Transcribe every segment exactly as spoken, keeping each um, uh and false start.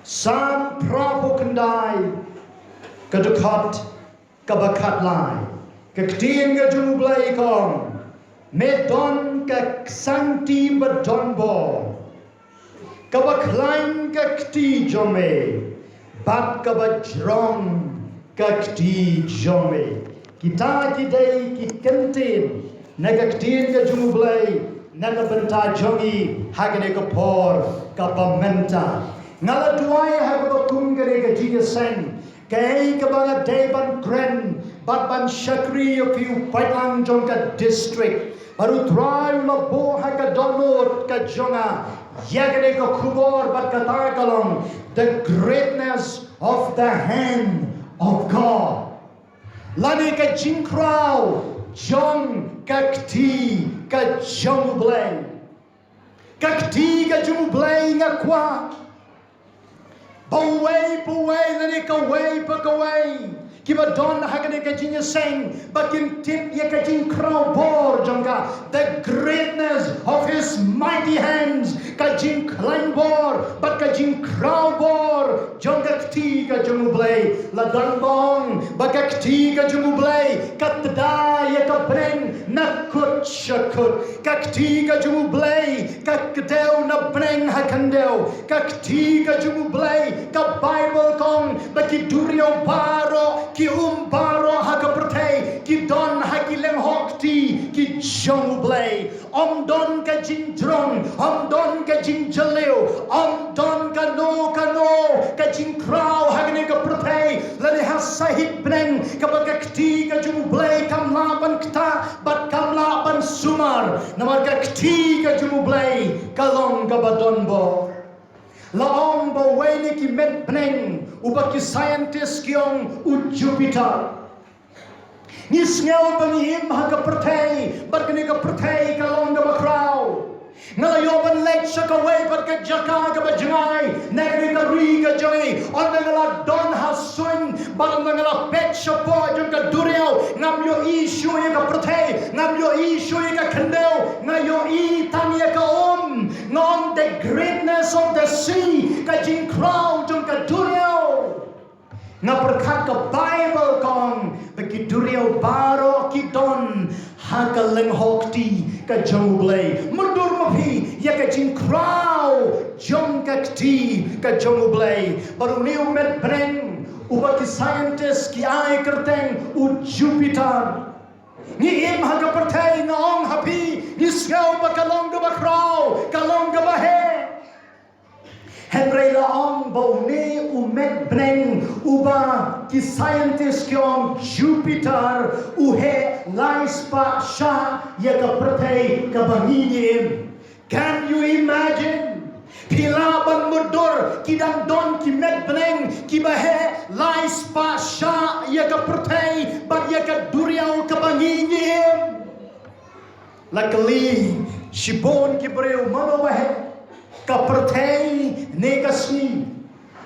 Salm phra phew khyndai, ka dkhot kaba khatlai. Ka ktien ka jong U Blei ka ong, me don ka ksangti ba donbor, kaba khlaiñ ka kti jong me, bad kaba jrong ka kti jong me. Kita ki dei ki kyntien na ka ktien ka jong U Blei na ka bynta jong ngi ha kane ka por kaba mynta. Nga la duwai ha kaba kum kane ka jingïaseng, kaei kaba nga dei ban kren bad ban shakri ïa phi, u paidlang jong ka district. Bad U Trai u la buh ha ka dohnud ka jong nga ïa kane ka khubor, bad kata ka long, the greatness of the hand of God. Lane ka jingkhraw jong ka kti ka jong U Blei. Ka kti ka jong U Blei, nga kwah ba uwei pa uwei lane kawei pa kawei kiba don ha kane ka jingïaseng ba kin tip ïa ka jingkhraw bor jong ka, the greatness of his mighty hands, ka jingkhlaiñ bor bad ka jingkhraw bor jong ka kti ka jong U Blei. La dang bong ba ka kti ka jong U Blei ka tda ïa ka bneng na kut sha kut. Ka kti ka jong U Blei ka kdew na bneng ha khyndew. Ka kti ka jong U Blei, ka Baibl ka ong ba ki duriaw baroh, ki um baroh ha ka pyrthei ki don ha ki lynghoh kti ki jong U Blei. Ym don ka jingjrong, ym don ka jingjylliew, ym don kano kano ka jingkhraw ha kane ka pyrthei lane ha sahit bneng kaba ka kti ka jong U Blei kam lah ban ktah bad kam lah ban sumar. Namar ka kti ka jong U Blei ka long kaba donbor. La ong ba uwei na ki met bneng uba ki scientist ki ong u Jupiter. Ngi sngew ba ngi im ha ka pyrthei bad kane ka pyrthei ka long kaba khraw. Nga la ïoh ban leit sha kawei pat ka jaka kaba jngai na kane ka ri ka jong ngi. Ynda nga la don ha suiñ bad ynda nga la peit shapoh jong ka duriaw, ngam ïohi shuh ïa ka pyrthei, ngam ïohi shuh ïa ka khyndew, nga ïohi tang ïa ka um. Nga ong, the greatness of the sea, ka jingkhraw jong ka duriaw. Nga pyrkhat ka Baibl ka ong ba ki duriaw baroh ki don ha ka lynghoh kti ka jong U Blei. Mutdur ma phi ïa ka jingkhraw jong ka kti ka jong U Blei. Bad une u met bneng uba ki scientist ki ai kyrteng u Jupiter. Ngi im ha ka pyrthei, nga ong ha phi, ngi sngew ba ka long kaba khraw, ka long kaba heh. Hynrei la ong ba une u met bneng uba ki scientist ki ong Jupiter u heh lai spah shah ïa ka pyrthei kaba ngi im. Can you imagine? Phi lah ban mutdur, ki dang don ki met bneng kiba heh lai spah shah ïa ka pyrthei bad ïa ka duriaw kaba ngi im. La kylli shibun ki briew, mano ba heh, ka pyrthei ne ka sngi?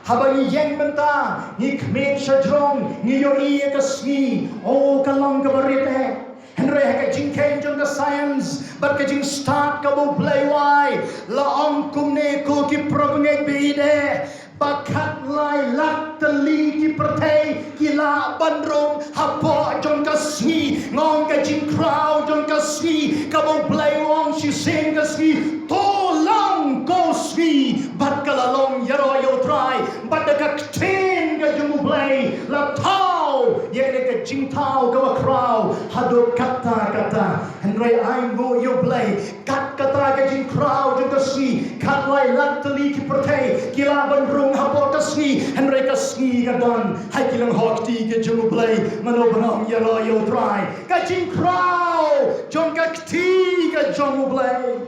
Haba ngi ïeng mynta, ngi khmih sha jrong, ngi ïohi ïa ka sngi, oh, ka long kaba rit eh. Hynrei ha ka jingkheiñ jong ka science bad ka jingstad kaba U Blei u ai, la ong kumne, ko ki para bangeit ba ïeit eh, ba khatlai lak tylli ki pyrthei ki lah ban rung hapoh jong ka sngi. Nga ong, ka jingkhraw jong ka sngi, kaba U Blei u ong shisien ka sngi, to long, ko sngi, bad ka la long, ïaroh ïa U Trai, bad da ka ktien ka jong U Blei la thaw ïa kane ka jingthaw kaba khraw haduh katta katta. Hynrei ai nguh ïa U Blei, kat kata ka jingkhraw jong ka sngi, khatlai lak tylli ki pyrthei ki lah ban rung hapoh ka sngi, hynrei ka sngi ka don ha ki lynghoh kti ka jong U Blei. Mano ba ong, ïaroh ïa U Trai? Ka jingkhraw jong ka kti ka jong U Blei.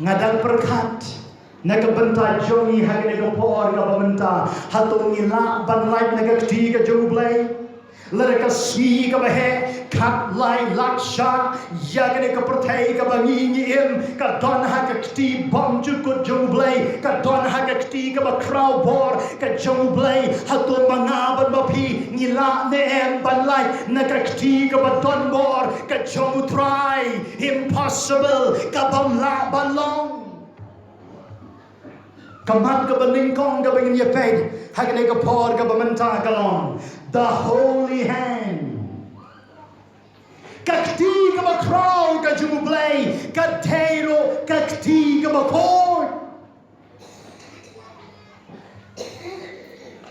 Nga dang pyrkhat na ka bynta jong ngi ha kane ka por kaba mynta, hato ngi lah ban lait na ka kti ka jong U Blei? Lada ka sngi kaba heh khatlai lak shah ïa kane ka pyrthei kaba ngi, ngi im, ka don ha ka kti bymjukut jong U Blei, ka don ha ka kti kaba khraw bor ka jong U Blei, hato ma nga bad ma phi ngi lah ne em ban lait na ka kti kaba donbor ka jong U Trai? Impossible, ka bym lah ban long. Ka mat kaba nyngkong kaba ngin ïa peit ha kane ka por kaba mynta ka long the holy hand. Ka kti kaba khraw ka jong U Blei ka dei ruh ka kti kaba khuid.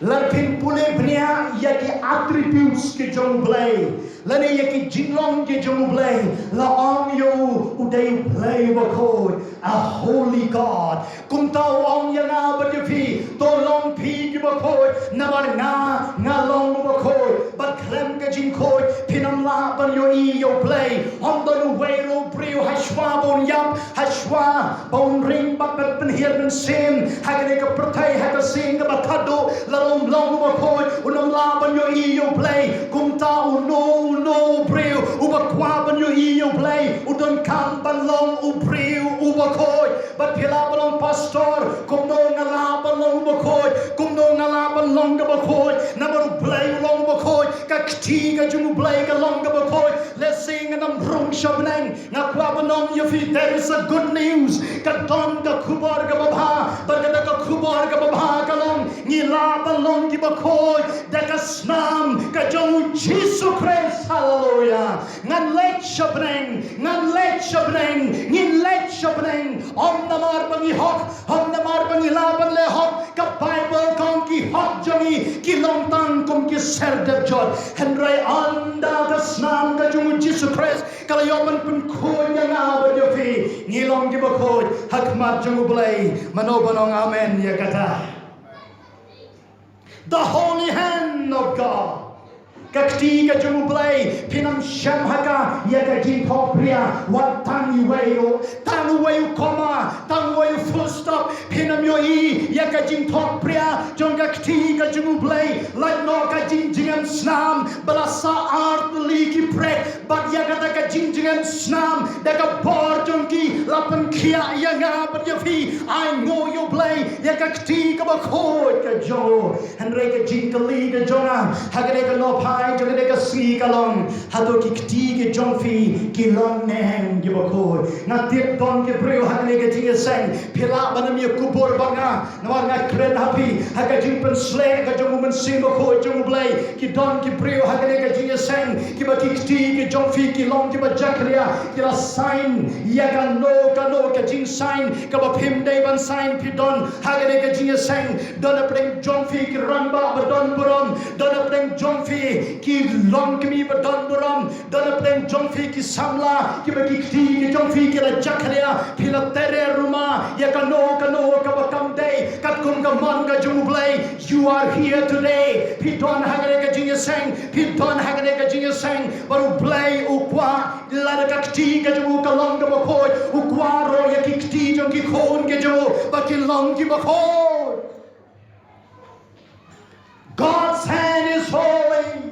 Lada phin pule bniah ïa ki attributes ki jong U Blei lane ïa ki jinglong ki jong U Blei, la ong ïa u, u dei U Blei uba khuid, a holy God. Kumta u ong ïa nga bad ïa phi, to long phi kiba khuid, namar nga, nga long uba khuid. Bad khlem ka jingkhuid phin ym lah ban ïohi ïa U Blei. Ym don uwei ruh u briew hashwa ba un ïap, hashwa ba un ring bad ban pynhiar mynsiem ha kane ka pyrthei ha ka sing kaba khadduh, lada um long uba khuid un ym lah ban ïohi ïa U Blei. Kumta uno uno u briew uba kwah ban ïohi ïa U Blei u donkam ban long u briew uba khuid. Bad phi lah ban ong, Pastor, kumno nga lah ban long uba khuid? Kumno nga lah ban long kaba khuid? Namar U Blei u long uba khuid, ka kti ka jong U Blei ka long kaba khuid. Lehse ngan ym rung sha bneng, nga kwah ban ong ïa phi, there is a good news. Ka don ka khubor kaba bha. Bad kata ka khubor kaba bha ka long, ngi lah ban long kiba khuid da ka snam ka jong U Jisu Khrist. Haleluya. Ngan leit sha bneng, ngan leit sha bneng, ngin leit sha bneng. Ym namar ba ngi hok, ym namar ba ngi lah ban leh hok. Ka Baibl ka ong ki hok jong ngi ki long tang kum ki ser dep jot. Hynrei ynda ka snam ka jong U Jisu Khrist ka la ïoh ban pynkhuid ïa nga bad ïa phi, ngi long kiba khuid ha khmat jong U Blei. Mano ban ong amen ïa kata? The holy hand of God. Ka kti ka jong U Blei, phin ym shem ha ka ïa ka jingthohpria wat tang uwei u, tang uwei u comma, tang uwei u full stop. Phin ym ïohi ïa ka jingthohpria jong ka kti ka jong U Blei. Lait noh ka jingjngem snam ba la sah ar tylli ki prek, bad ïa kata ka jingjngem snam da ka bor jong ki la pynkhiah ïa nga bad ïa phi. Ai nguh ïa U Blei ïa ka kti kaba khuid ka jong u. Hynrei ka jingkylli ka jong nga ha kane ka nohphai jong kane ka sngi ka long, hato ki kti ki jong phi ki long ne em kiba khuid? Nga tip don ki briew ha kane ka jingïaseng phi lah ban ym ïakubur bad nga, namar nga kren ha phi ha ka jingpynsleh ka jong U Mynsiem Bakhuid jong U Blei. Ki don ki briew ha kane ka jingïaseng kiba ki kti ki jong phi ki long kiba jakhlia, ki la sign ïa kano kano ka jingsign kaba phim dei ban sign. Phi don ha kane ka jingïaseng, don hapdeng jong phi ki rangbah ba don burom, don hapdeng jong phi ki longkmie ba don burom, don hapdeng jong phi ki samla kiba ki kti ki jong phi ki la jakhlia. Phi la tyrwa ruma ïa kano kano kaba kam dei katkum ka mon ka jong U Blei. You are here today. Phi don ha kane ka jingïaseng, phi don ha kane ka jingïaseng bad U Blei u kwah lada ka kti ka jong u ka long kaba khuid, u kwah ruh ïa ki kti jong ki khun ki jong u ba kin long kiba khuid. God's hand is holy.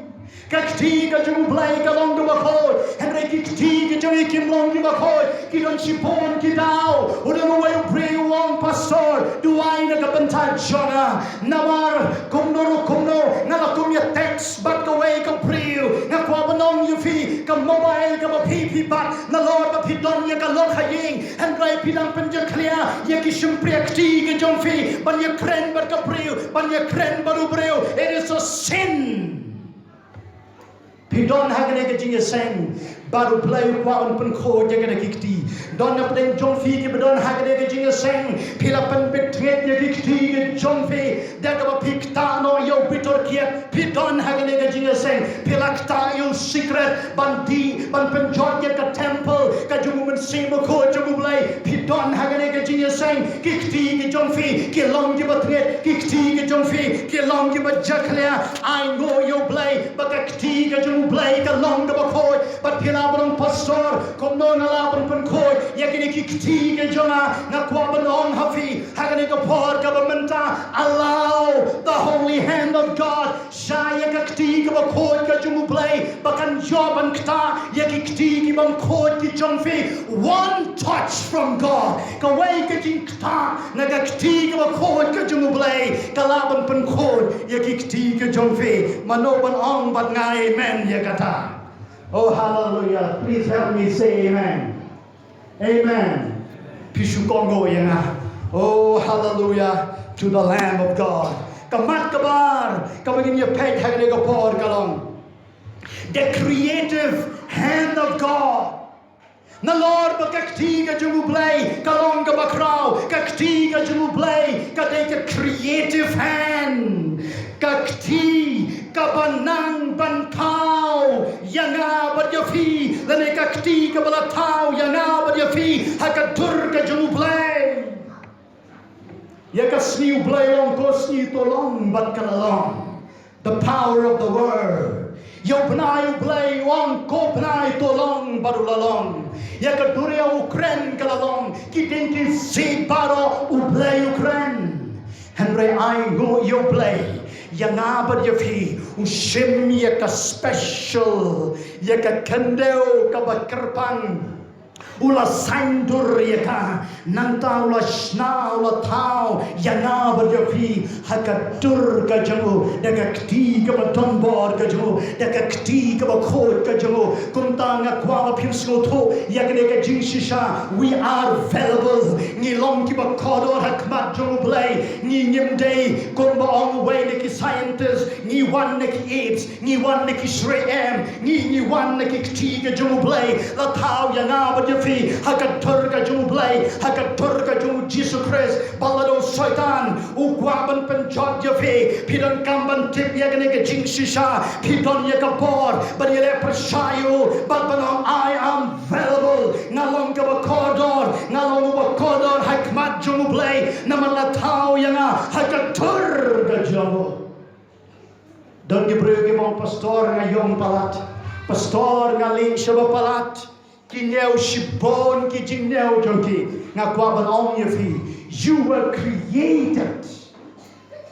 Ka kti ka jong U Blei ka long kaba khuid. Hynrei ki kti ki jong ngi kim long kiba khuid. Ki don shibun ki daw u don uwei u briew u ong, Pastor, duwai na ka bynta jong nga. Namar kumno ruh kumno nga la kum ïa text bad kawei ka briew. Nga kwah ban ong ïa phi, ka mobile kaba phi phi bat, nalor ba phi don ïa ka lok ha ïing, hynrei phi dang pynjakhlia ïa ki shympriahkti ki jong phi ban ïakren bad ka briew, ban ïakren bad u briew. It is a sin. Phi don ha kane ka jingïaseng bad U Blei u kwah un pynkhuid ïa kane ki kti. Don hapdeng jong phi kiba don ha kane ka jingïaseng, phi la pynbit tngit ïa ki kti ki jong phi da kaba phi ktah noh ïa u bitor kiad. Phi don ha kane ka jingïaseng, phi la ktah ïa u sikret ban dih, ban pynjot ïa ka temple ka jong U Mynsiem Bakhuid jong U Blei. Phi don ha kane ka jingïaseng, ki kti ki jong phi ki long kiba tngit, ki kti ki jong phi ki long kiba jakhlia. Ai nguh ïa U Blei ba ka kti ka jong U Blei ka long kaba khuid. Bad phi lah ban ong, Pastor, kumno nga lah ban pynkhuid ïa kine ki kti ki jong nga? Nga kwah ban ong ha phi ha kane ka por kaba mynta, allow the holy hand of God. Sha ïa ka kti kaba khuid ka jong U Blei ba kan ïoh ban ktah ïa ki kti ki bym khuid ki jong phi. One touch from God, kawei ka jingktah na ka kti kaba khuid ka jong U Blei ka lah ban pynkhuid ïa ki kti ki jong phi. Mano ban ong bad nga amen ïa kata? Oh, hallelujah. Please help me say amen. Amen. Phi shu kohnguh ïa nga. Oh, hallelujah to the Lamb of God. Ka mat kaba ar kaba ngin ïa peit ha kane ka por ka long the creative hand of God. Nalor ba ka kti ka jong U Blei ka long kaba khraw, ka kti ka jong U Blei ka dei ka creative hand, ka kti kaba nang ban thaw ïa nga bad ïa phi, lane ka kti kaba la thaw ïa nga bad ïa phi ha ka dur ka jong U Blei. Ïa ka sngi U Blei u ong ko sngi to long bad ka la long. The power of the word. Ïa u bnai U Blei u ong ko bnai to long bad u la long. Ïa ka duriaw u kren ka la long. Ki dieng ki siej baroh U Blei u kren. Hynrei ai nguh ïa U Blei, ïa nga bad ïa phi u shim ïa ka special, ïa ka khyndew kaba kyrpang. U la saiñdur ïa ka, nangta u la shna, u la thaw ïa nga bad ïa phi ha ka dur ka jong u, da ka kti kaba donbor ka jong u, da ka kti kaba khuid ka jong u. Kumta nga kwah ba phin sngewthuh ïa kane ka jingshisha, we are fallible. Ngi long kiba kordor ha khmat jong U Blei. Ngi ngim dei, kumba ong uwei na ki scientist, ngi wan na ki apes, ngi wan na ki shrek em, ngi, ngi wan na ki kti ka jong U Blei. La thaw ïa nga bad ïa phi ha ka dur ka jong U Blei, ha ka dur ka jong U Jisu Khrist. Bad lada u Soitan u kwah ban pynjot ïa phi, phi donkam ban tip ïa kane ka jingshisha, phi don ïa ka bor ban ïaleh pyrshah ïa u bad ban ong, I am fallible. Nga long kaba kordor, nga long uba kordor ha khmat jong U Blei, namar la thaw ïa nga ha ka dur ka jong u. Don ki briew kiba ong, pastor, nga ïong palat, pastor, nga leit shaba palat. Ki ñiew shibun ki jingñiew jong ki. Nga kwah ban ong ïa phi, you were created.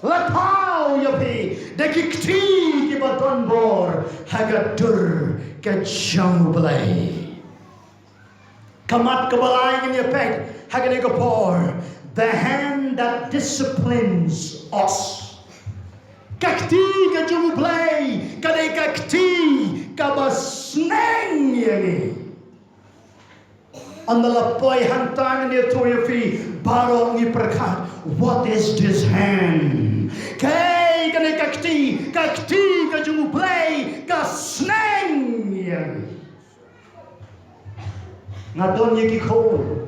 La thaw ïa phi da ki kti kiba donbor ha ka dur ka jong U Blei. Ka mat kaba lai ngin ïa peit ha kane ka por, the hand that disciplines us. Ka kti ka jong U Blei ka dei ka kti kaba sneng ïa ngi. Ynda la poi hangta ngin ïathuh ïa phi, baroh ngi pyrkhat, what is this hand? Kaei kane ka kti? Ka kti ka jong U Blei ka sneng ïa ngi. Nga don ïa ki khun.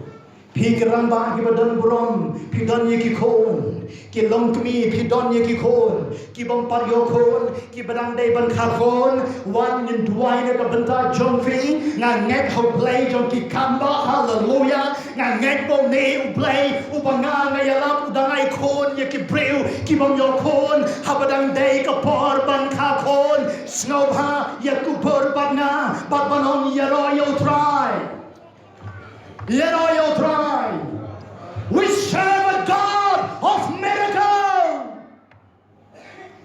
Phi ki rangbah kiba don burom, phi don ïa ki khun. Ki longkmie, phi don ïa ki khun. Ki bym pat ïoh khun, kiba dang dei ban kha khun. Wan ngin duwai na ka bynta jong phi. Nga ngeit ha U Blei jong ki kambah, haleluya. Nga ngeit ba une U Blei uba nga nga ïalap u dang ai khun ïa ki briew ki bym ïoh khun, haba dang dei ka por ban kha khun. Sngewbha ïa kubur bad nga bad ban ong, ïaroh ïa U Trai. Ïaroh ïa U Trai. We serve a God of miracle.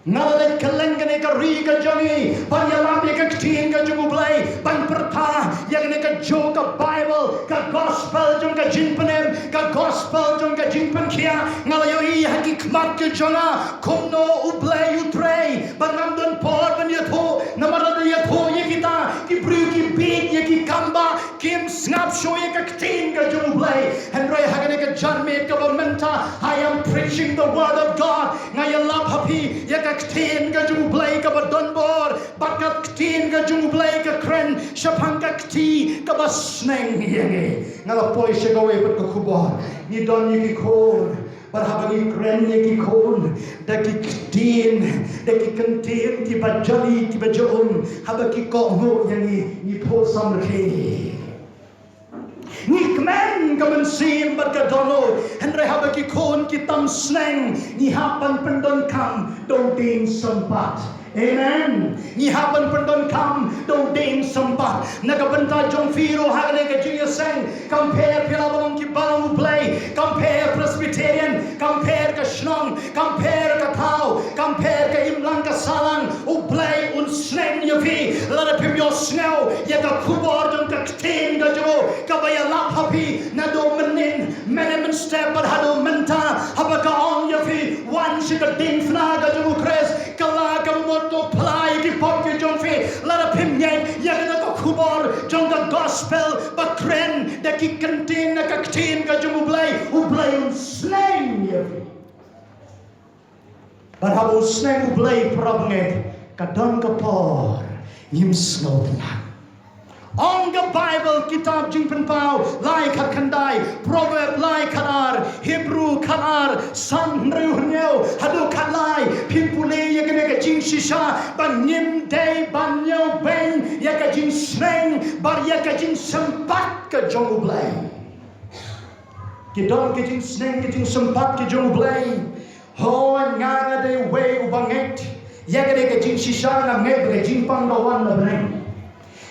Nga la leit kylleng kane ka ri ka jong ngi ban ïalap ïa ka ktien ka jong U Blei, ban pyrta ïa kane ka jong ka Baibl, ka gospel jong ka jingpynim, ka gospel jong ka jingpynkhiah. Nga la ïohi ha ki khmat ka jong nga kumno U Blei u trei, ba ngam don por ban ïathuh, namar lada ïathuh ïa kita ki briew ki bieit ïa ki kambah, kim sngap shuh ïa ka ktien ka jong U Blei. Hynrei ha kane ka janmiet kaba mynta, I am preaching the word of God. Nga ïalap ha phi ïa ka ktien ka jong U Blei kaba donbor, bad ka ktien ka jong U Blei ka kren shaphang ka kti kaba sneng ïa ngi. Nga la poi sha kawei pat ka khubor. Ngi don ïa ki khun. Bad haba ngi kren ïa ki khun da ki ktien, da ki kyntien kiba jali kiba jaum, haba ki kohnguh ïa ngi, ngi phuh samrkhie. Ngi kmen ka mynsiem bad ka dohnud, hynrei haba ki khun ki tam sneng, ngi hap ban pyndonkam da u dieng sympat. Amen. Ngi hap ban pyndonkam da u dieng sympat. Na ka bynta jong phi ruh ha kane ka jingïaseng, kam pher phi lah ban long ki balang U Blei, kam pher Presbyterian, kam pher ka shnong, kam pher ka thaw, kam pher ka imlang ka sahlang, U Blei un sneng ïa phi lada phim ïohsngew ïa ka khubor jong ka ktien ka jong u kaba ïalap ha phi naduh mynnin, mynnin mynstep bad haduh mynta, haba ka ong ïa phi, wan sha ka diengphna ka jong U Khrist, ka la ka mut to phla ïa ki pop ki jong phi. Lada phim ngeit ïa kane ka khubor jong ka gospel ba kren da ki kyntien na ka ktien ka jong U Blei, U Blei un sneng ïa phi. Bad haba u sneng U Blei para bangeit, ka don ka por ngim sngewtynnat. Ong ka Baibl, kitab Jingpynpaw lai khatkhyndai, Proverb lai khadar, Hebru khadar, Salm hynriew hynñiew haduh khatlai. Phin pule ïa kane ka jingshisha ba ngim dei ban ñiewbeiñ ïa ka jingsneng bad ïa ka jingsympat ka jong U Blei. Ki don ka jingsneng ka jingsympat ka jong U Blei. Hooid, nga nga dei uwei uba ngeit ïa kane ka jingshisha, nga ngeit ba ka jingpang ka wan na bneng.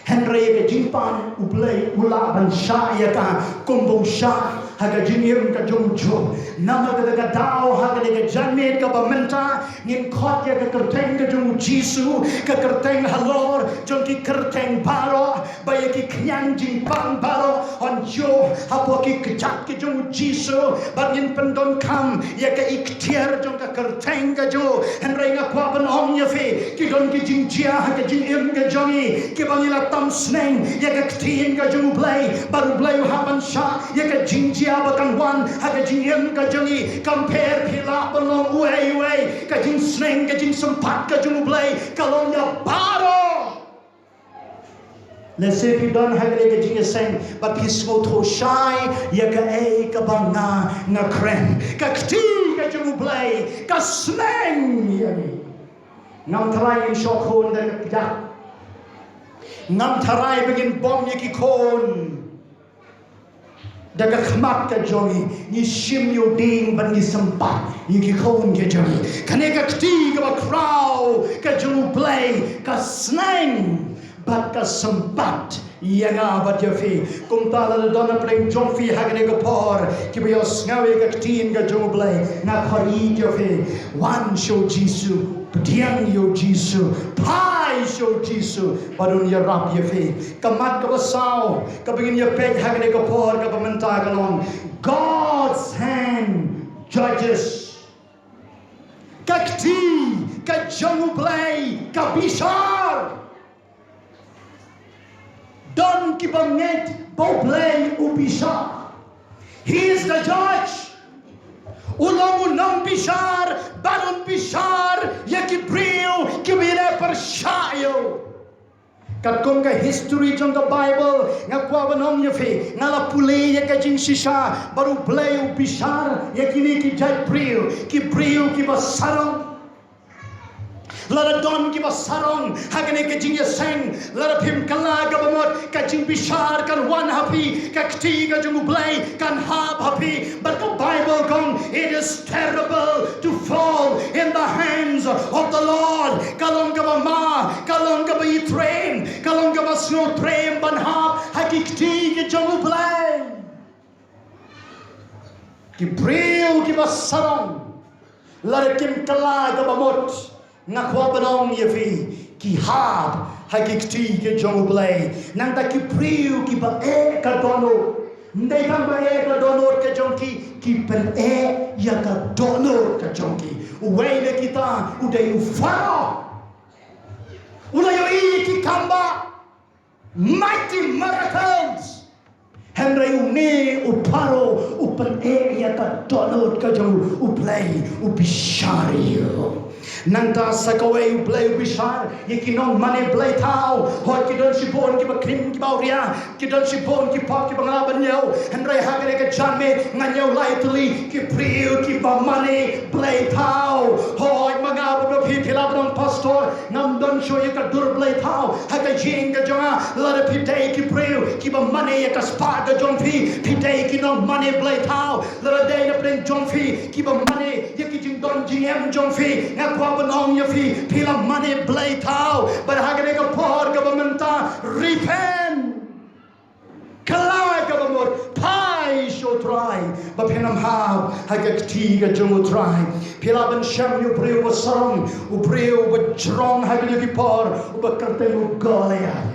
Hynrei ïa ka jingpang U Blei u lah ban shah ïa ka kumba u shah ha ka jingim ka jong u Job. Namar kata ka daw ha kane ka janmiet kaba mynta ngin khot ïa ka kyrteng ka jong u Jisu, ka kyrteng halor jong ki kyrteng baroh, ba ïa ki khñiang jingpang baroh yn ïoh hapoh ki kjat ki jong u Jisu. Bad ngin pyndonkam ïa ka ikhtiar jong ka kyrteng ka jong u. Hynrei nga kwah ban ong ïa phi, ki don ki jingjia ha ka jingim ka jong ngi kiba ngi la tam sneng ïa ka ktien ka jong U Blei. Bad U Blei u hap ban shah ïa ka jingjia ba kan wan ha ka jingim ka jong ngi. Kam pher phi lah ban long uei uei, ka jingsneng ka jingsympat ka jong U Blei ka long ïa baroh. Lehse phi don ha kane ka jingïaseng bad phi sngewthuh shai ïa kaei kaba nga nga kren. Ka kti ka jong U Blei ka sneng ïa ngi. Ngam tharai ngin shoh khun da ka kjat. Ngam tharai ba ngin bom ïa ki khun da ka khmat ka jong ngi. Ngi shim ïa u dieng bad ngi sympat ïa ki khun ka jong ngi. Kane ka kti kaba khraw ka jong U Blei ka sneng bad ka sympat ïa nga bad ïa phi. Kumta lada don na pdeng jong phi ha kane ka por kiba ïohsngew ïa ka ktien ka jong U Blei, nga khot ïa phi, wan sha u Jisu, pdiang ïa u Jisu, phai sha u Jisu bad un ïarap ïa phi. Ka mat kaba saw kaba ngin ïa peit ha kane ka por kaba mynta ka long, God's hand judges. Ka kti ka jong U Blei ka bishar. Don kiba ngeit ba U Blei u bishar. He is the judge. U long u nongbishar bad un bishar ïa ki briew kiba ïaleh pyrshah ïa u. Katkum ka history jong ka Baibl, nga kwah ban ong ïa phi, nga la pule ïa ka jingshisha ba U Blei u bishar ïa kine ki jait briew, ki briew kiba sarong. Lada don kiba sarong ha kane ka jingïaseng, lada phim kylla kaba mut, ka jingbishar kan wan ha phi, ka kti ka jong U Blei kan hap ha phi. Bad ka Baibl ka ong, it is terrible to fall in the hands of the Lord. Ka long kaba ma, ka long kaba ïatriem, ka long kaba sngewtriem ban hap ha ki kti ki jong U Blei. Ki briew kiba sarong, lada kim kylla kaba mut, nga kwah ban ong ïa phi, ki hap ha ki kti ki jong U Blei. Nangta ki briew kiba eh ka dohnud, ym dei tang ba eh ka dohnud ka jong ki, ki pyneh ïa ka dohnud ka jong ki. Uwei na kita u dei u Pharaoh. U la ïohi ïa ki kam ba mighty miracles. Hynrei une u Pharaoh u pyneh ïa ka dohnud ka jong U Blei, u bishar ïa u. Nangta sa kawei U Blei u bishar ïa ki nongmane blei thaw. Hooid, ki don shibun kiba khim kiba awria, ki don shibun ki pop kiba nga lah ban ñiew. Hynrei ha kane ka janmiet nga ñiew lai tylli ki briew kiba mane blei thaw. Hooid, ma nga bad ma phi, phi lah ban ong, pastor, ngam don shuh ïa ka dur blei thaw ha ka ïing ka jong nga. Lada phi dei ki briew kiba mane ïa ka spah ka jong phi, phi dei ki nongmane blei thaw. Lada dei na pdeng jong phi kiba mane ïa ki jingdon jingem jong phi, nga kwah ban ong ïa phi, phi la mane blei thaw. Bad ha kane ka por kaba mynta, repent. Kylla kaba mut, phai sha U Trai, ba phin ym hap ha ka kti ka jong U Trai. Phi lah ban shem ïa u briew uba sarong, u briew uba jrong ha kine ki por, uba kyrteng u Goliath.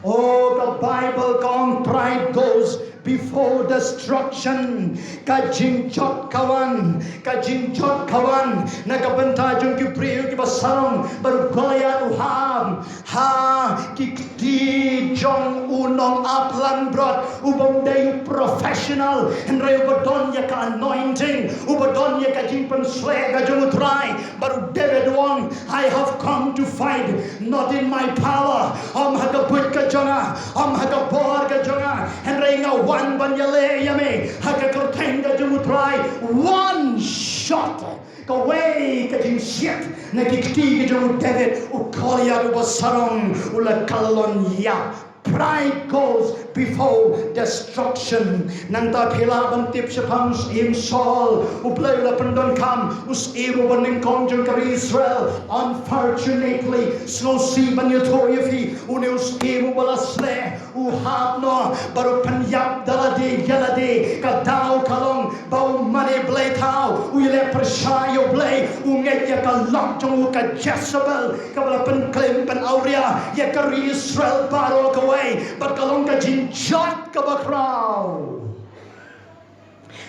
Oh, ka Baibl ka ong, pride goes Before destruction, ka jingjot ka wan, ka jingjot ka wan na ka bynta jong ki briew kiba sarong, bad u Goliath u hap ha ki kti jong u nongap langbrot, u bym dei u professional, hynrei uba don ïa ka anointing, uba don ïa ka jingpynsleh ka jong u Trai, bad u David u ong, "I have come to fight, not in my power." Ym ha ka buit ka jong nga, ym ha ka bor ka jong nga, hynrei nga wan ban ïaleh ïa me ha ka kyrteng ka jong u Trai. One shot, kawei ka jingsiat na ki kti ka jong u David, u Goliath uba sarong u la kyllon ïap. Pride goes before destruction. Nangta phi lah ban tip shaphang u syiem Saul, u Blei u la pyndonkam, u syiem uba nyngkong jong ka ri Israel. Unfortunately, sngewsih ban ïathuh ïa phi, une u syiem uba la sleh u hap noh bad u pynïap da lade ïa lade. Ka daw ka long ba u mane blei thaw, u ïaleh pyrshah ïa u Blei, u ngeit ïa ka lok jong u, ka Jezebel kaba la pynklim pynawria ïa ka ri Israel baroh kawei, bad ka long ka jingjot kaba khraw.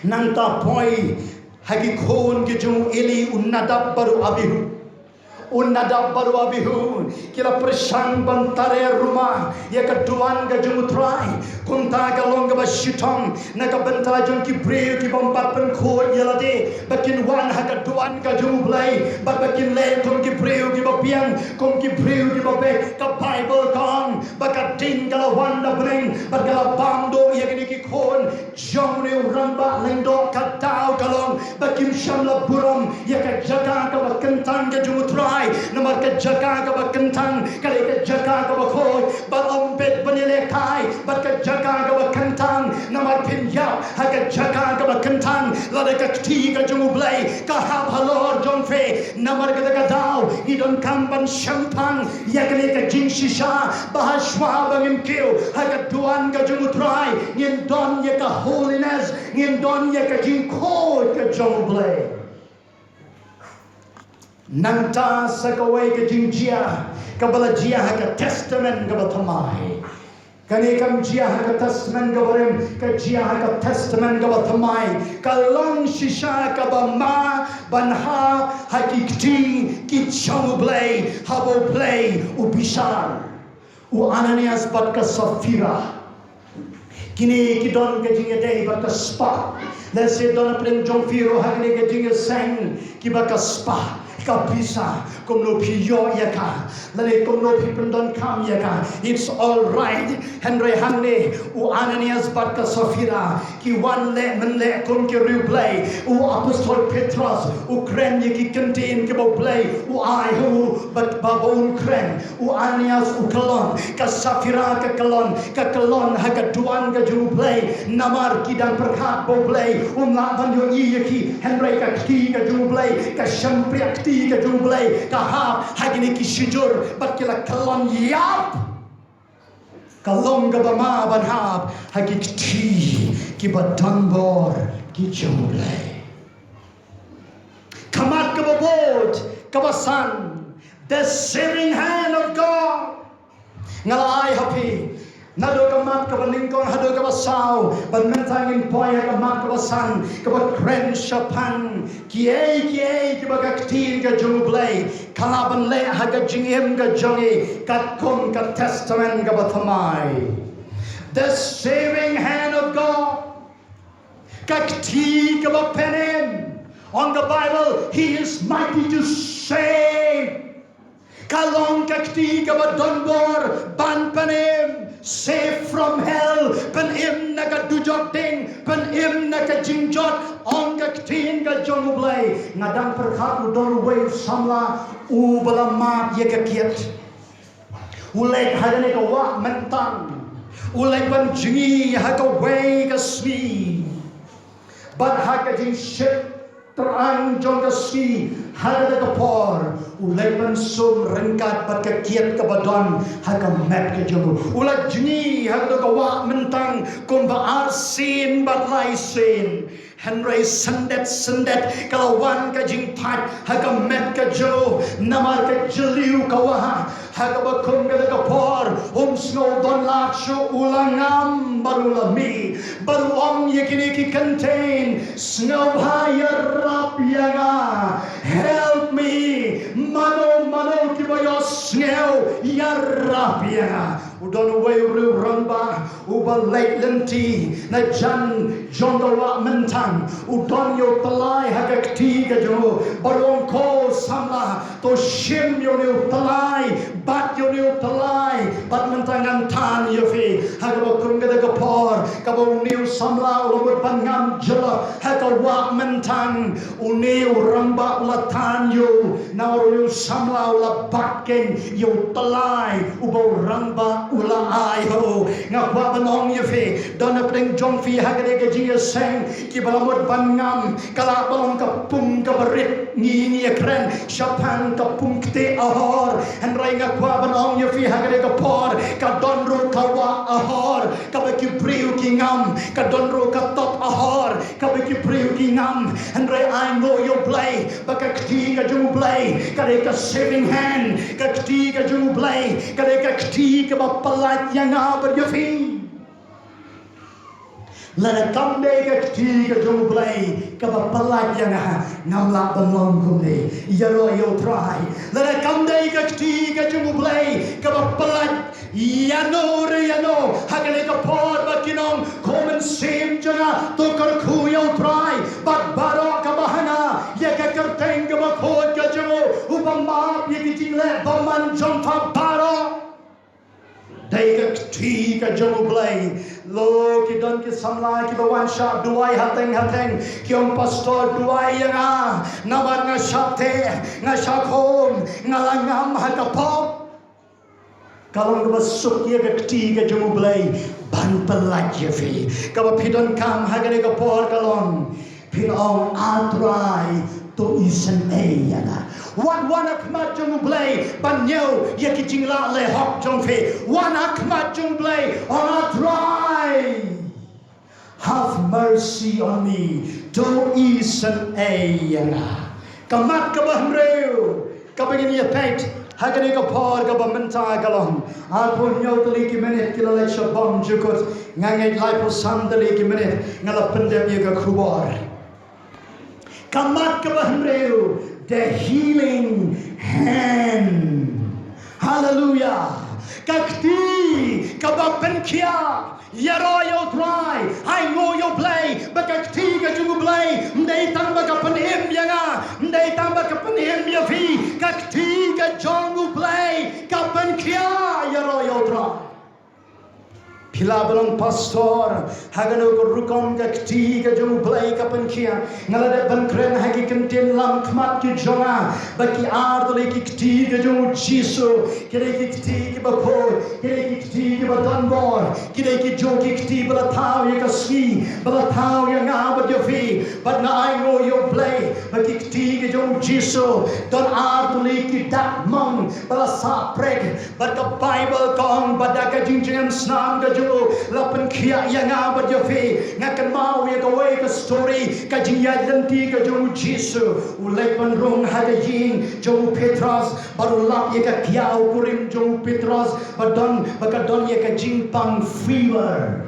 Nangta poi ha ki khun ki jong u Eli, u Nadab bad u Abihu. U Nadab bad u Abihu ki la pyrshang ban tare ruma ïa ka duwan ka jong u Trai. Kumta ka long kaba shitom na ka bynta jong ki briew ki bym pat pynkhuid ïa lade ba kin wan ha ka duwan ka jong u Blei, bad ba kin leh kum ki briew kiba biang, kum ki briew kiba beit. Ka Baibl ka ong ba ka ding ka la wan na bneng bad ka la bam duh ïa kine ki khun jong une u rangbah lyngdoh. Ka daw ka long ba kim shym la burom ïa ka jaka kaba kyntang ka jong u Trai, namar ka jaka kaba kyntang ka dei ka jaka kaba khuid. Bad ym bit ban ïalehkai bad ka jaka kaba kyntang, namar phin ïap ha ka jaka kaba kyntang lada ka kti ka jong u Blei ka hap halor jong phi. Namar kata ka daw ngi donkam ban shemphang ïa kane ka jingshisha, ba hashwa ba ngin kiew ha ka duwan ka jong u Trai, ngin don ïa ka holiness, ngin don ïa ka jingkhuid ka jong u Blei. Nangta sa kawei ka jingjia kaba la jia ha ka Testament kaba thymmai. Kane kam jia ha ka Testament kaba rim, ka jia ha ka Testament kaba thymmai. Ka long shisha kaba ma ban hap ha ki kti ki jong u Blei, haba u Blei u bishar. U Ananias bad ka Saphira, kine ki don ka jingïadei bad ka spah. Lehse don hapdeng jong phi ruh ha kane ka jingïaseng kiba ka spah, ka pisa, kumno phi ïoh ïa ka, lane kumno phi pyndonkam ïa ka, it's all right. Hynrei hangne u Ananias bad ka Saphira ki wan leh mynleh kum ki riewblei. U apostol Petros u kren ïa ki kyntien kiba u Blei u ai ha u ba, ba, ba un kren. U Ananias u kyllon, ka Saphira ka kyllon, ka kyllon ha ka duwan ka jong u Blei. Namar ki dang pyrkhat ba u Blei um lah ban ïohi ïa ki, hynrei ka kti ka jong u Blei, ka shympriah kti ka jong u Blei ka hap ha kine ki shijur, bad ki la kyllon ïap. Ka long kaba ma ban hap ha ki kti kiba don bor ki jong u Blei. Ka mat kaba bud kaba san, the saving hand of God. Nga la ai ha phi naduh ka mat kaba nyngkong haduh kaba saw, bad mynta ngin poi ha ka mat kaba san, kaba kren shaphang kiei kiei kiba ka ktien ka jong u Blei ka lah ban leh ha ka jingim ka jong ngi katkum ka Testament kaba thymmai. The saving hand of God. Ka kti kaba pynim. Ong ka Baibl, "He is mighty to save." Ka long ka kti kaba don bor ban pynim. Save from hell. Pynim na ka dujok ding. Pynim na ka jingjot. Ong ka ktien ka jong u Blei. Nga dang pyrkhat u don uwei u samla uba la mad ïa ka kiad. U leit ha kane ka wah myntang. U leit ban jngi ha kawei ka sngi. Bad ha ka jingshit tyrang jong ka sngi, ha kata ka por u leit ban sum ryngkat bad ka kiad kaba don ha ka met ka jong u. U la jngi ha kata ka wah myntang kumba arsien bad laisien. Hynrei syndet syndet ka la wan ka jingpait ha ka met ka jong u, namar ka jylliew ka wah. Ha kaba kum kata ka por, um sngew don lad shuh, u la ngam bad u la mih. Bad u ong ïa kine ki kynthei, sngewbha ïarap ïa nga. Help me. Mano mano kiba ïohsngew, ïarap ïa nga. U don uwei u rangbah uba leit lynti na jan jong ka wah mynta. U don ïa u tyllai ha ka kti ka jong u. Bad u ong, ko samla, to shim ïa une u tyllai, bat ïa une u tyllai, bad mynta ngan tan ïa phi. Ha kaba kum kata ka por, kaba une u samla u la mut ban ngam jyllop ha ka wah mynta, une u rangbah u la tan ïa u. Namar une u samla u la bat keiñ ïa u tyllai uba u rangbah u la ai ha u. Nga kwah ban ong ïa phi, don hapdeng jong phi ha kane ka jingïaseng kiba la mut ban ngam, ka lah ban long ka pung kaba rit, ngi, ngi ïakren shaphang ka pung ktieh ahor. Hynrei nga kwah ban ong ïa phi ha kane ka por, ka don ruh ka wah ahor kaba ki briew ki ngam, ka don ruh ka top ahor kaba ki briew ki ngam. Hynrei ai nguh ïa U Blei ba ka kti ka jong U Blei ka dei ka saving hand, ka kti ka jong U Blei ka dei ka kti kaba pyllait ïa nga bad ïa phi. Lada kam dei ka kti ka jong U Blei kaba pyllait ïa nga, ngam lah ban long kumne. Ïaroh ïa U Trai. Lada kam dei ka kti ka jong U Blei kaba pyllait, ïano re ïano ha kane ka por ba kin ong, ko mynsiem jong nga, to kyrkhu ïa U Trai bad baroh kaba ha nga, ïa ka kyrteng kaba khuid ka jong u, uba map ïa ki jingleh bymman jong pha baroh. Dei ka kti ka jong U Blei. Lo, ki don ki samla kiba wan shah duwai hateng hateng, ki ong, pastor, duwai ïa nga, namar nga shah teh, nga shah khum, nga la ngam ha ka pop. Ka long kaba suk ïa ka kti ka jong U Blei ban pyllait ïa phi. Kaba phi donkam ha kane ka por ka long, phin ong, A Trai, to isynei ïa nga. Wat wan ha khmat jong U Blei ban ñiew ïa ki jingleh hok jong phi. Wan ha khmat jong U Blei, ong, A Trai, have mercy on me. To isynei ïa nga. Ka mat kaba hynriew kaba ngin ïa peit ha kane ka por kaba mynta ka long, arphew hynñiew tylli ki minit ki la leit sha bymjukut. Nga ngeit laiphew san tylli ki minit nga la pyndep ïa ka khubor. Ka mat kaba hynriew, the healing hand. Hallelujah. Ka kti kaba pynkhiah. Ïaroh ïa U Trai, ai nguh ïa U Blei ba ka kti ka jong U Blei ym dei tang ba ka pynim ïa nga, ym dei tang ba ka pynim ïa phi. Ka kti ka jong U Blei ka pynkhiah. Ïaroh ïa U Trai. Phi lah ban ong, pastor, ha kano ka rukom ka kti ka jong U Blei ka pynkhiah? Nga la dep ban kren ha ki kyntien lam khmat ki jong nga ba ki ar tylli ki kti ka jong U Jisu ki dei ki kti kiba khuid, ki dei ki kti kiba donbor, ki dei ki jong ki kti ba la thaw ïa ka sngi, ba la thaw ïa nga bad ïa phi. Bad nga ai nguh ïa U Blei ba ki kti ki jong U Jisu don ar tylli ki dak mong ba la sah prek. Bad ka Baibl ka ong ba da ka jingjngem snam ka jong u la pynkhiah ïa nga bad ïa phi. Nga kynmaw ïa kawei ka story, ka jingïaid lynti ka jong U Jisu. U leit ban rung ha ka ïing jong u Petros, bad u lap ïa ka kiaw kurim jong u Petros ba don, ba ka don ïa ka jingpang fever.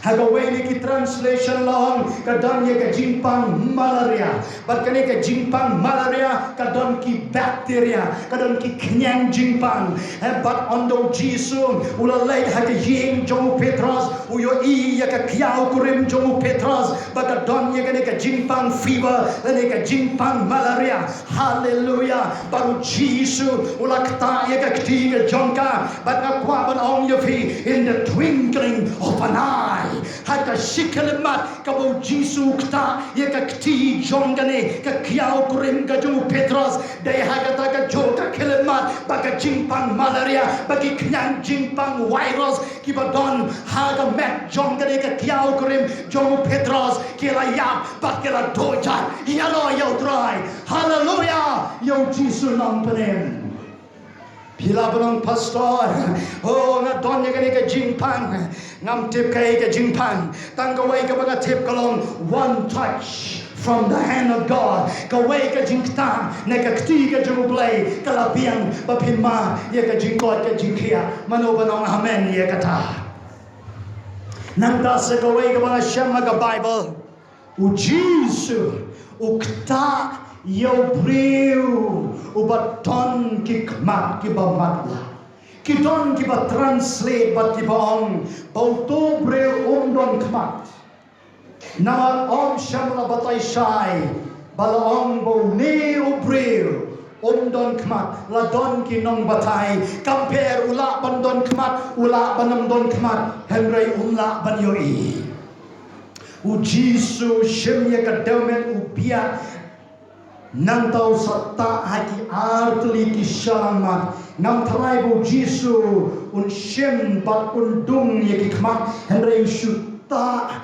Ha kawei na ki translation la ong ka don ïa ka jingpang malaria. Bad kane ka jingpang malaria ka don ki bacteria, ka don ki khñiang jingpang. Eh, bad ynda U Jisu u la leit ha ka ïing jong u Petros, u ïohi ïa ka kiaw kurim jong u Petros ba ka don ïa kane ka jingpang fever lane ka jingpang malaria. Haleluia. Bad U Jisu u la ktah ïa ka kti ka jong ka. Bad nga kwah ban ong ïa phi, in the twinkling of an eye, ha ka shi khyllipmat kaba U Jisu u ktah ïa ka kti jong kane ka kiaw kurim ka jong u Petros, dei ha kata ka jong ka khyllipmat ba ka jingpang malaria, ba ki khñiang jingpang virus kiba don ha ka met jong kane ka kiaw kurim jong u Petros ki la ïap bad ki la duh jait. Ïaroh ïa U Trai. Haleluia. Ïa U Jisu u nongpynim. Phi lah ban ong, Pastor, oh, nga don ïa kane ka jingpang. Ngam tip kaei ka jingpang. Tang kawei kaba nga tip ka long, one touch from the hand of God. Kawei ka jingktah na ka kti ka jong U Blei ka la biang ba phin mad ïa ka jingkoit ka jingkhiah. Mano ban ong amen ïa kata? Nangta sa kawei kaba nga shem ha ka Bible. U Jisu u ktah ïa u briew uba don ki khmat kiba matlah. Ki don kiba translate bad kiba ong ba uto u briew um don khmat. Namar ym shym la batai shai ba la ong ba une u briew um don khmat, la don ki nongbatai. Kam pher, u lah ban don khmat, u lah ban ym don khmat, hynrei um lah ban ïohi. U Jisu u shim ïa ka dewmet, u biat, nangta u sa ktah ha ki artylli ki shyllangmat. Ngam tharai ba u Jisu un shim bad un dung ïa ki khmat, hynrei u shu ktah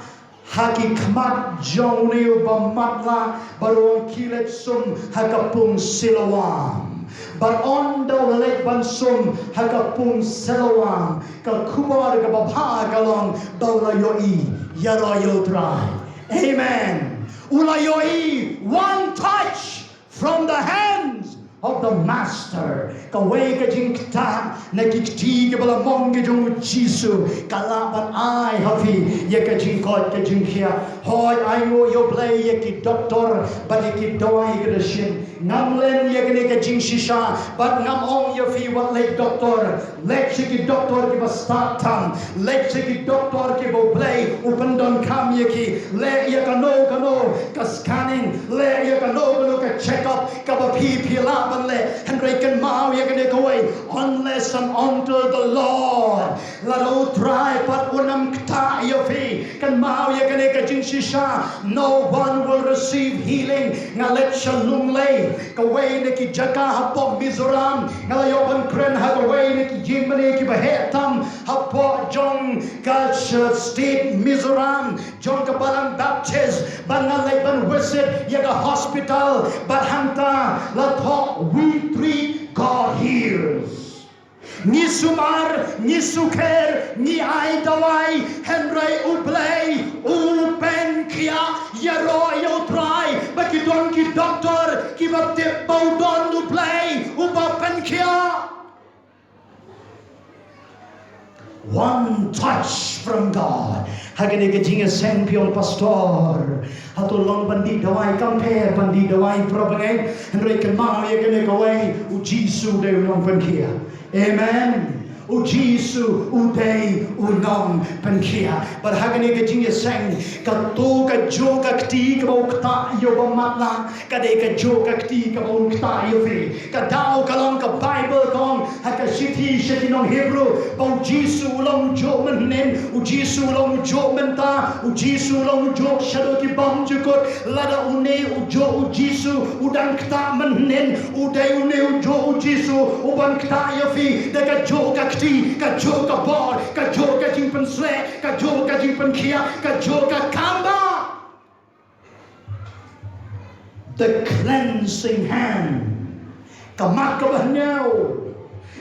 ha ki khmat jong une uba matlah, bad u ong, khie leit sum ha ka pung Siloam. Bad ynda u la leit ban sum ha ka pung Siloam, ka khubor kaba bha ka long ba u la ïohi ïaroh ïa U Trai. Amen. U la ïohi, one touch from the hands of the Master. Kawei ka jingktah na ki kti kiba la mong ki jong U Jisu ka lah ban ai ha phi ïa ka jingkoit ka jingkhiah. Hooid, ai nguh ïa U Blei ïa ki doktor bad ïa ki dawai ka da shim. Ngam len ïa kane ka jingshisha bad ngam ong ïa phi wat leit doktor. Leit sha ki doktor kiba stad tam. Leit sha ki doktor kiba U Blei u pyndonkam ïa ki. Leh ïa kano kano ka scanning, leh ïa kano kano ka check-up kaba phi phi lah ban leh, hynrei kynmaw ïa kane kawei, unless and until the Lord, lada U Trai pat un ym ktah ïa phi, kynmaw ïa kane ka jingshisha, no one will receive healing. Nga leit sha Lunglei, kawei na ki jaka hapoh Mizoram, nga la ïoh ban kren ha kawei na ki ïingmane kiba heh tam hapoh jong ka state Mizoram, jong ka Balang Baptist, bad nga leit ban visit ïa ka hospital, bad hangta la thoh, "We treat, God heals." Ngi sumar, ngi sukher, ngi ai dawai, hynrei U Blei u pynkhiah. Ïaroh ïa U Trai ba ki don ki doktor kiba tip ba u don U Blei uba pynkhiah. One touch from God. Ha kane ka jingïaseng phi ong, Pastor, hato long ban dih dawai? Kam pher ban dih dawai para bangeit, hynrei kynmaw ïa kane kawei, U Jisu u dei u nongpynkhiah. Amen. U Jisu u dei u nongpynkhiah. Bad ha kane ka jingïaseng, kato kajuh ka kti kaba u ktah ïa uba matlah, ka dei kajuh ka kti kaba un ktah ïa phi. Ka daw ka long, ka Baibl ka ong ha ka shithi sha ki nong Hebru ba U Jisu u long ujuh mynhynnin, U Jisu u long ujuh mynta, U Jisu u long ujuh shaduh ki bymjukut. Lada une ujuh U Jisu u dang ktah mynhynnin, u dei une ujuh U Jisu u ban ktah ïa phi da kajuh ka kti, kajuh ka bor, kajuh ka jingpynsleh, kajuh ka jingpynkhiah, kajuh ka kambah. The cleansing hand. Ka mat kaba hynñiew,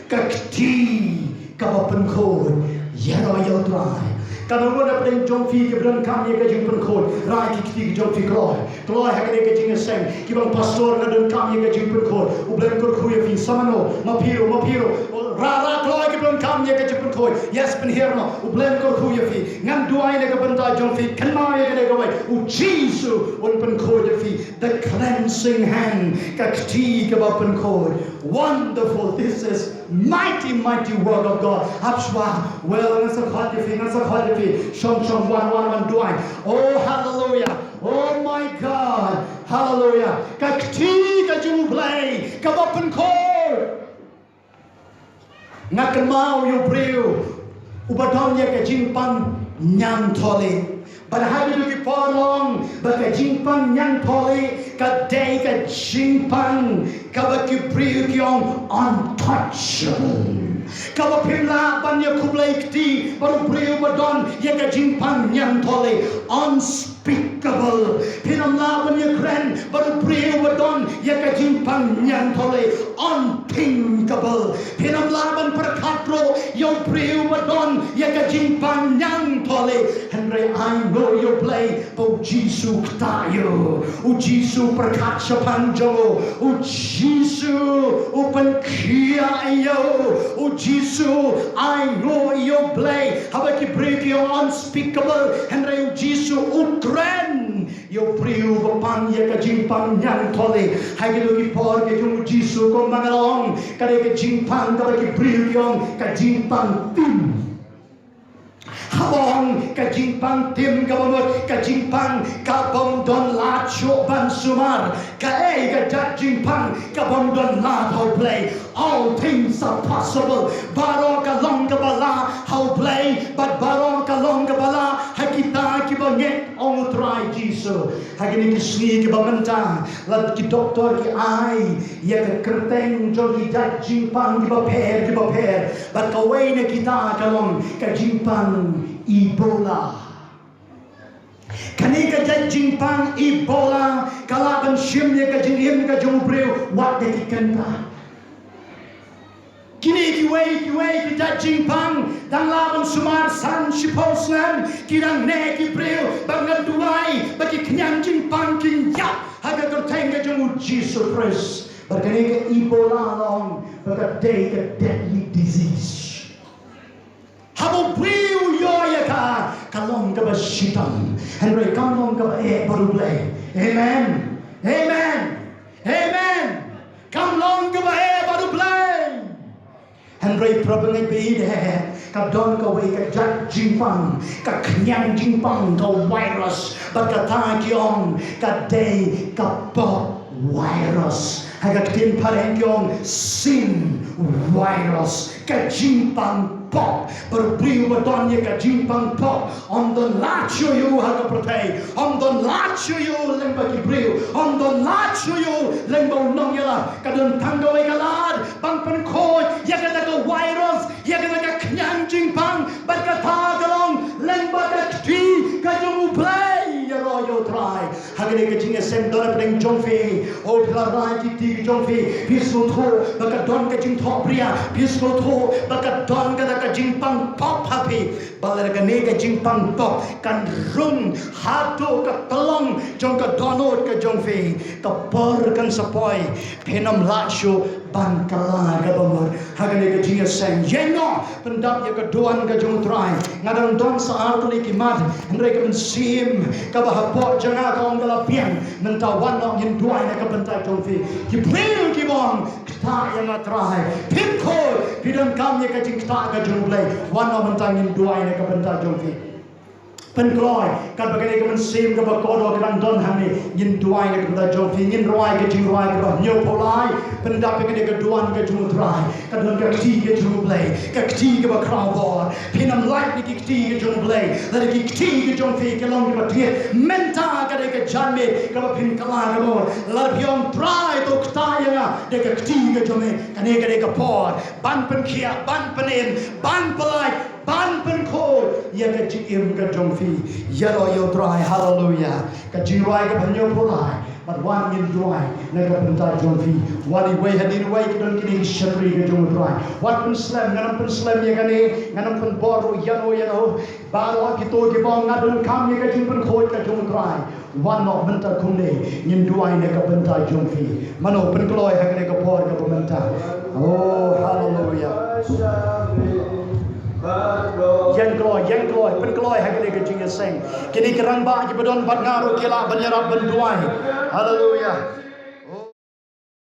ka kti kaba pynkhuid. Ïaroh ïa U Trai. Ka nongwan hapdeng jong phi kiba donkam ïa ka jingpynkhuid, rai ki kti ki jong phi kloi. Kloi ha kane ka jingïaseng, ki ong, Pastor, nga donkam ïa ka jingpynkhuid. U Blei un kyrkhu ïa phi. Sa mano? Ma phi ruh, ma phi ruh. Ra ra kloi kiba donkam ïa ka jingpynkhuid. Yes, pynhiar noh. U Blei un kyrkhu ïa phi. Ngan duwai na ka bynta jong phi. Kynmaw ïa kane kawei, U Jisu un pynkhuid ïa phi. The cleansing hand, ka kti kaba pynkhuid. Wonderful. This is mighty, mighty work of God. Hap shuwa. Well, ngan sa khot ïa phi, ngan sa khot ïa phi. Shong shong, wan wan wan duwai. Oh, hallelujah. Oh my God. Hallelujah. Ka kti ka jong U Blei kaba pynkhuid. Nga kynmaw ïa u briew uba don ïa ka jingpang ñiangthohlieh. Bad ha kito ki por long ba ka jingpang ñiangthohlieh ka dei ka jingpang kaba ki briew ki ong untouchable. Kaba phim lah ban ïa khublei kti bad u briew ba don ïa ka jingpang ñiangthohlieh. Unspeakable. Unspeakable. Phin ym lah ban ïakren bad u briew ba don ïa ka jingpang ñiangtholi. Unthinkable. Phin ym lah ban pyrkhat ruh ïa u briew ba don ïa ka jingpang ñiangtholi. Hynrei ai nguh ïa U Blei ba U Jisu ktah ïa u. U Jisu pyrkhat shaphang jong u. U Jisu u pynkhiah ïa u. U Jisu ai nguh ïa U Blei. Haba ki briew ki ong unspeakable, hynrei U Jisu u kren ïa u briew ba pang ïa ka jingpang ñiangtholi. Ha kito ki por ki jong U Jisu, kumba nga la ong, ka dei ka jingpang kaba ki briew ki ong ka jingpang tim. Haba ong ka jingpang tim kaba mut ka jingpang ka bym don lad shuh ban sumar. Kaei ka jait jingpang ka bym don lad ha U Blei? All things are possible. Baroh ka long kaba lah ha U Blei bad baroh ka long kaba lah ha kita kiba ngeit, ong U Trai Jisu. Ha kine ki sngi kiba mynta, lada ki doktor ki ai ïa ka kyrteng jong ki jait jingpang kiba pher kiba pher, bad kawei na kita ka long ka jingpang Ebola. Kane ka jait jingpang Ebola ka lah ban shim ïa ka jingim ka jong u briew wat da ki kynta. Kine kiwei kiwei ki jait jingpang dang lah ban sumar san shiphew snem, ki dang neh ki briew. Bad nga duwai ba ki khñiang jingpang kin ïap ha ka kyrteng ka jong U Jisu Khrist. Bad kane ka Ebola long ba ka dei ka deadly disease. Haba u briew u ïoh ïa ka, ka long kaba shitom. Hynrei kam long kaba eh bad U Blei. Amen. Amen. Amen. Kam long kaba eh bad U Blei. Hynrei para bangeit ba ïeit, ka don kawei ka jait jingpang, ka khñiang jingpang, ka virus. Bad kata ki ong ka dei ka pop virus. Ha ka ktien phareng ki ong sin virus. Ka jingpang pop. Bad u briew ba don ïa ka jingpang pop, ym don lad shuh ïa u ha ka pyrthei, ym don lad shuh ïa u lyngba ki briew, ym don lad shuh ïa u lyngba u nongïalam. Ka don tang kawei ka lad ban pynkhuid ïa kata ka virus, ïa kata ka khñiang jingpang. Bad kata ka long lyngba ka kti ka jong U Blei. Ïaroh ïa U Trai. Ha kane ka jingïaseng don hapdeng jong phi. O, phi la rai ki kti ki jong phi. Phi sngewthuh ba ka don ka jingthohbria. Phi sngewthuh ba ka don kata ka jingpang pop ha phi. Ba lada kane ka jingpang pop kan rung haduh ka tlong jong ka dohnud ka jong phi, ka por kan sa poi. Phin ym lah shuh ban kylla kaba mut. Ha kane ka jingïaseng, ïeng noh, pyndap ïa ka duwan ka jong U Trai. Nga dang don sa ar tylli ki mat, hynrei ka mynsiem kaba hapoh jong nga ka ong ka la biang. Mynta wan noh ngin duwai na ka bynta jong phi. Ki briew kiba ong, ktah ïa nga Trai. Phin khuid, phi donkam ïa ka jingktah ka jong U Blei. Wan noh mynta ngin duwai na ka bynta jong phi. Pynkloi, katba kane ka mynsiem kaba kordor ka dang don hangne, ngin duwai na ka bynta jong phi, ngin rwai ka jingrwai kaba hynñiewphew lai. Pyndap ïa kane ka duwan ka jong U Trai. Ka don ka kti ka jong U Blei, ka kti kaba khraw bor. Phin ym lait na ki kti ka jong U Blei. Lada ki kti ka jong phi ki long kiba thied, mynta ka dei ka janmiet kaba phin kylla kaba mut. Lada phi ong Trai to ktah ïa nga da ka kti ka jong me, kane ka dei ka por ban pynkhiah, ban pynim, ban pyllait, ban pynkhuid ïa ka jingim ka jong phi. Ïaroh ïa U Trai, haleluya. Ka jingrwai kaba hynñiewphew lai. Bad wan ngin duwai na ka bynta jong phi. Wan iwei hadien iwei, ki don kine ki shakri ka jong U Trai. Wat pynslem, ngan ym pynslem ïa kane, ngan ym pynbor ruh ïano ïano. Baroh kito kiba ong nga donkam ïa ka jingpynkhuid ka jong U Trai. Wan noh mynta kumne, ngin duwai na ka bynta jong phi. Mano pynkloi ha kane ka por kaba mynta? Oh, haleluya. Ïeng kloi, ïeng kloi, pynkloi ha kane ka jingïaseng. Kine ki rangbah kiba don bad nga ruh ki lah ban ïarap ban duwai. Haleluya.